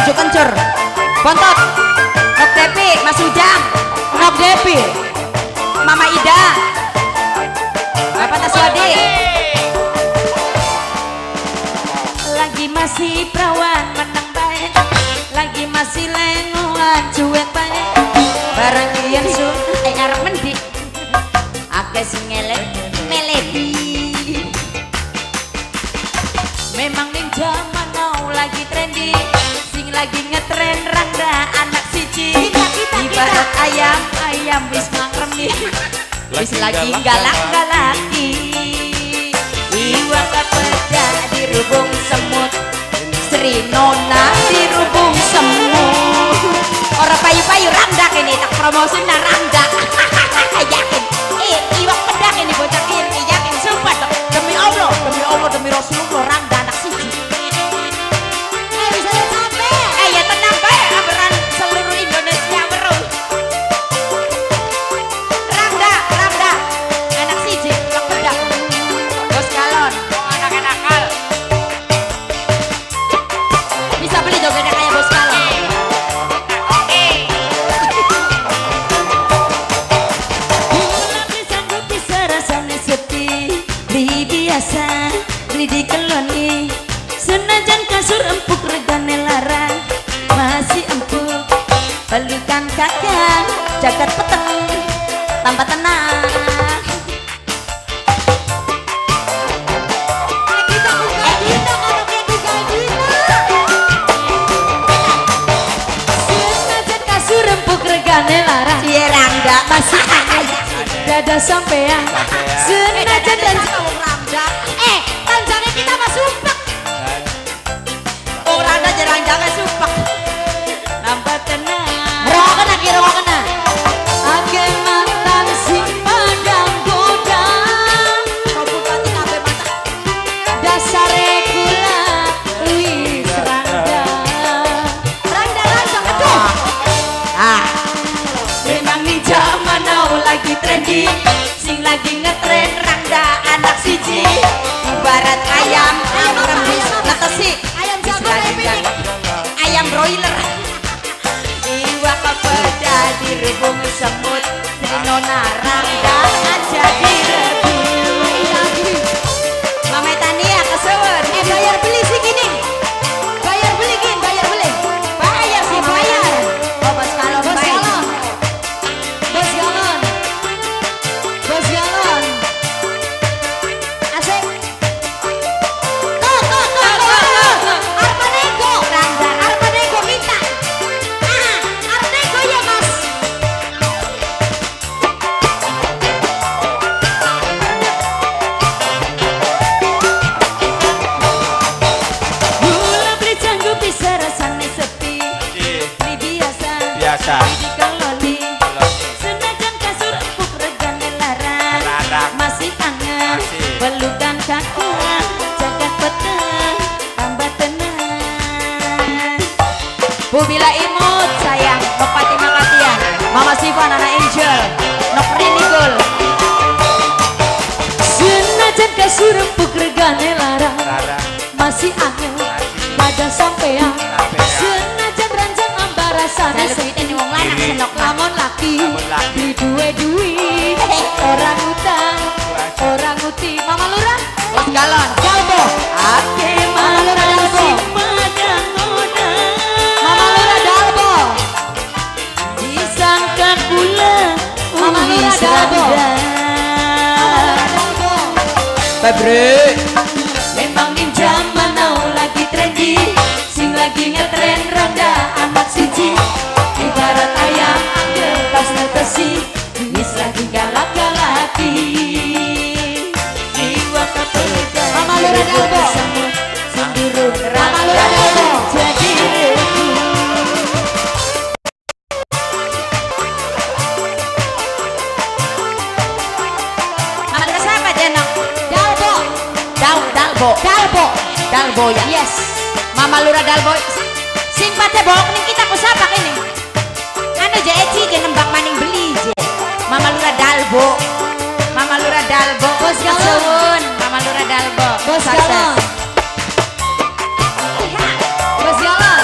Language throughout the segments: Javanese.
Rujuk kencur. Bontot. Nok Depi, Mas Ujang, Nok Depi. Mama Ida. Bapak Taswadi. Lagi masih perawan menang baik, lagi masih lenguan cuek baik. Barang yen sun arep mendi. Akeh sing ngelek meledi. Memang ning jaman now lagi trendy, sing lagi ngetren rangda anak siji. Kita, kita, kita. Ibarat ayam, ayam wis ngremi. Wis lagi galak-galaki. Iwak peda dirubung semut. Sri Nona dirubung semut. Ora payu-payu rangda ini tak promosi na rangda. Yakin. Eh, iwak pedak ini bocah ini yakin sumpah dok. Demi Allah, demi Allah, demi Rasulullah rangda anak siji. Eh, bisa sampai. Eh ya tenang bae aberan seluruh Indonesia weruh. Rangda, rangda. Anak siji iwak pedak. Bos galon. Anak nakal. Bisa beli jogetnya kayak bos galon. Oke. Kula sanggup bisa rasane sepi, beli biasa, beli dikeloni. Senajan kasur empuk regane larang, masih empuk. Pelukan kakak, jagat peteng, tanpa tenang. Kita kita karo kita. Senajan kasur empuk regane larang, Cie rangda, masih anget dada sampean. Senajan dan wong rangda. Eh, tanjane kita mah sumpek. Wong rangda jarang jangan sumpek. Nambah tenang. Rokok ki rokok. Ake mantan sing padang godang, Kau bupati kabeh mata. Dasare kula wis rangda. Rangda langsung aduh. Ah, Memang nih zaman now lagi trendy, sing lagi ngetren rangda anak siji. Ibarat ayam, ayam rembis, ngetesi. Ayam Wis jago lagi Depi. Ayam broiler. Iwak peda dirubung semut, Sri Nona rangda aja direbut. Mama Tania kesuwun. Eh, bayar beli sih gini. Bayar beli gin, bayar beli. Bayar sih Bayar. Oh, bos galon Bos baik. galon. Bos galon. Bos galon. Asik. Tuh, tuh, tuh, tuh, tuh. Arep nego. Rangda. Arep nego minta. Ah, arep nego ya, Mas. Gula beli canggu bisa rasane sepi. Beli biasa. Biasa. Beli dikeloni. Senajan kasur empuk regane larang, Larang. masih anget Masih. pelukan kakak, jagat peteng tambah tenang. Bu Bila Imut sayang, Nok Fatima Katia, Mama Siva, Nana Angel, Nok Rini Gul. Senajan kasur empuk regane larang, Larang. masih anget pada sampean. Sampean. Senajan ranjang ambarasane Jaluk duit ini wong lanang senok lamun laki Lamun laki. beli duwe duit, orang utang orang uti. Mama Lurah. Bos galon. Galbo. Ake Mama Lurah Dalbo. Mama Lurah Dalbo. Disangka kula Mama Lurah wis Dalbo. randa. Mama Lurah Dalbo. Febri. Memang ning jaman now lagi trendy, sing lagi ngetren randa anak siji. Ibarat ayam angger pas netesi, wis lagi galak-galaki. Iwak kepeda Mama Lurah Dalbo. Sendurung Mama Lurah Dalbo. jadi rebu. Mama Lurah siapa Jenok? Dalbo. Dal Dalbo. Dalbo. Dalbo ya. Yes. Mama Lurah Dalbo. Sing pate bohong ning kita ku sapa kene? Anu je Eci je nembak maning beli je. Mama Lurah Dalbo. Mama Lurah Dalbo. Bos galon. Kesuwun, Mama Lurah Dalbo. Bos Sukses. galon. Bos galon.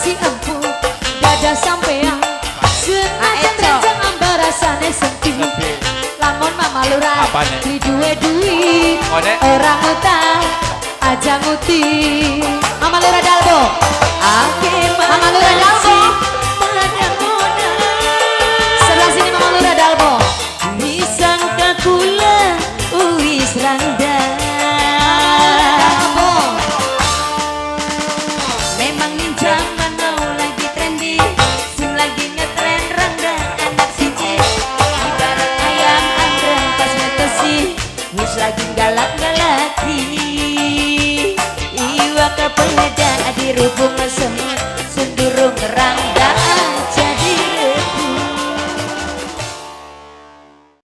lagi empuk dada sampean. Senajan Eco. rencang amba rasane sepi. Sepi. Lamun Mama Lurah Apane? beli duwe duit, Oh, Nek. ora ngutang aja nguti. Mama Lurah Dalbo. Ake Mama Lurah Dalbo. Sebelah sini Mama Lurah Dalbo. Disangka kula wis randa. Dalbo. Memang ning jaman now lagi trendy, sing lagi ngetren randa anak siji. Ibarat ayam anggrek pas ngetesi, wis lagi galak-galaki. Iwak kepeda dirubung.